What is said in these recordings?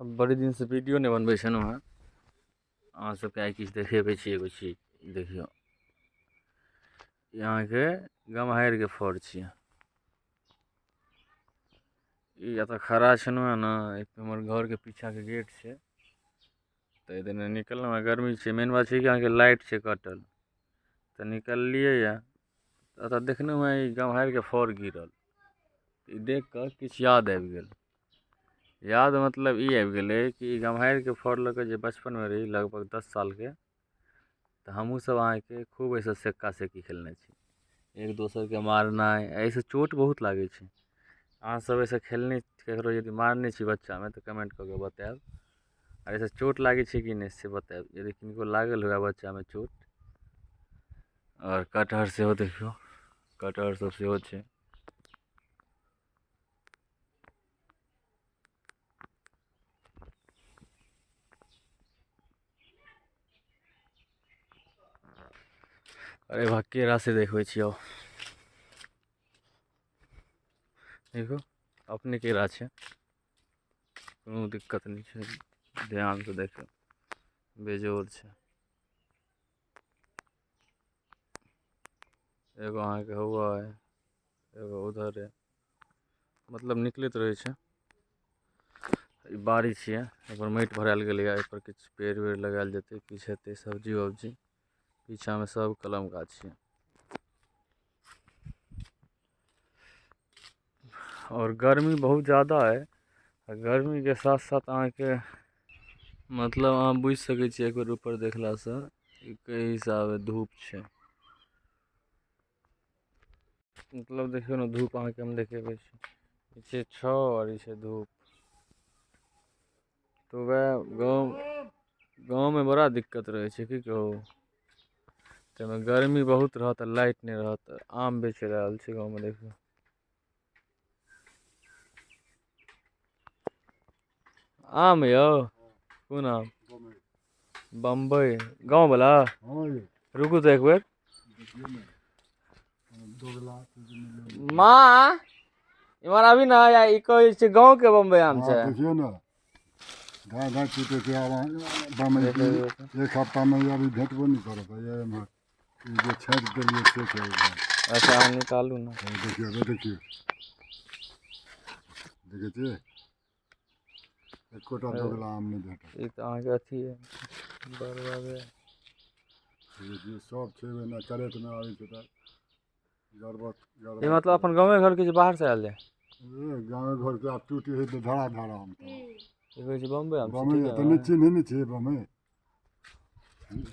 बड़ी दिनसँ वीडियो नहि बनबै छलहुँ हेँ। अहाँ सबके आइ किछु देखेबै छी एगो चीज। देखियौ, ई अहाँके गम्हारिके फड़ छियै। ई एतऽ खड़ा छलहुँ हेँ ने, हमर घरके पीछाँके गेट छै, तऽ एहि दने निकललहुँ हेँ। गर्मी छै, मेन बात छै कि अहाँके लाइट छै कटल, तऽ निकललियै यऽ एतऽ देखलहुँ हेँ ई गम्हारिके फड़ गिरल। ई देख कऽ किछु याद आबि गेल। याद मतलब ई आबि गेलै कि ई गम्हारिके फड़ लऽ कऽ जे बचपनमे रही, लगभग 10 सालके, तऽ हमहूँसभ अहाँके खूब एहिसँ सेक्का सेक्की खेलने छी, एक दोसरके मारनाइ। एहिसँ चोट बहुत लागै छै। अहाँसभ एहिसँ खेलने ककरो यदि मारने छी बच्चामे तऽ कमेन्ट कऽ के बतायब, आ एहिसँ चोट लागै छै कि नहि से बतायब, यदि किनको लागल हुए बच्चामे चोट। आओर कटहर सेहो देखियौ, कटहर सब सेहो छै। अरे भा, केरा से देखबै छी। आउ देखो, अपने केरा छै, कोनो दिक्कत नहि छै। ध्यानसँ देखियौ, बेजोड़ छै। एगो अहाँके हौआ है, एगो उधर है, मतलब निकलैत रहै छै। ई बाड़ी छियै, एहिपर माटि भरायल गेलैए, एहिपर किछु पेड़ वेड़ लगायल जेतै, किछु हेतै सब्जी वब्जी। पीछाँमे सब कलम गाछ छै। आओर गर्मी बहुत ज्यादा है, आ गर्मीके साथ साथ अहाँके मतलब अहाँ बुझि सकै छियै एक बेर ऊपर देखलासँ कि कई हिसाबे धूप छै। मतलब देखियौ ने, धूप अहाँके हम देखेबै छी। ई छै छाँव आओर ई छै धूप। तऽ वएह गाँवमे बड़ा दिक्कत रहै छै, की कहू। ताहिमे गर्मी बहुत रहत आ लाइट नहि रहत। आम बेच रहल छै गाँवमे, देखियौ। आम यौ, कोन आम? बम्बई गाँववला। रुकू तऽ एक बेर। माँ, इम्हर आबी ने। या ई कहै छै गाँवके बम्बई आम छै। देखियौ ने, धाँ धाँ टूटे छै। आब बम्बई एक हफ्तामे अभी भेटबो नहि करत। एम्हर ई जे छाँटि देलियै से छै। अच्छा, अहाँ निकालू ने। देखियौ, देखियौ, देखै छियै, एकोटा दोगला आम नहि भेटत। ई तऽ अहाँके अथी है, बरबादे। सब छै ओहिना, करेटमे आबै छै तऽ गड़बड़। ई मतलब अपन गाँवे घरके जे बाहरसँ आयल जाय? गाँवे घरके। आब टूटी हइ तऽ धड़ा धड़ा आम। तऽ ई कहै छै बम्बई आम। बम्बई तऽ नहि चिन्है नहि छियै बम्बई।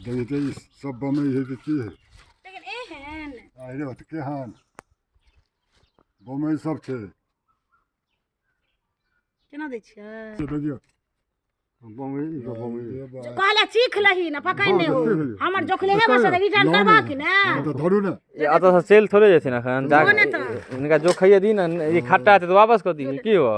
देखै छियै, ई सब बम्बई हइ कि की हइ? लेकिन एहन अरे तऽ केहन बम्बई सब छै। केना दै छियै? देखियौ, बम्बई। कहले चीख लही ने, पकड़ ने हो हमर जोखले हे, बस रिटर्न करबा कि ने। तऽ धरू ने। एतऽ से चलि थोड़े जेथिन एखन। जा, हिनका जोखैये दी ने। ई खट्टा हेतै तऽ वापस कऽ दी की हो।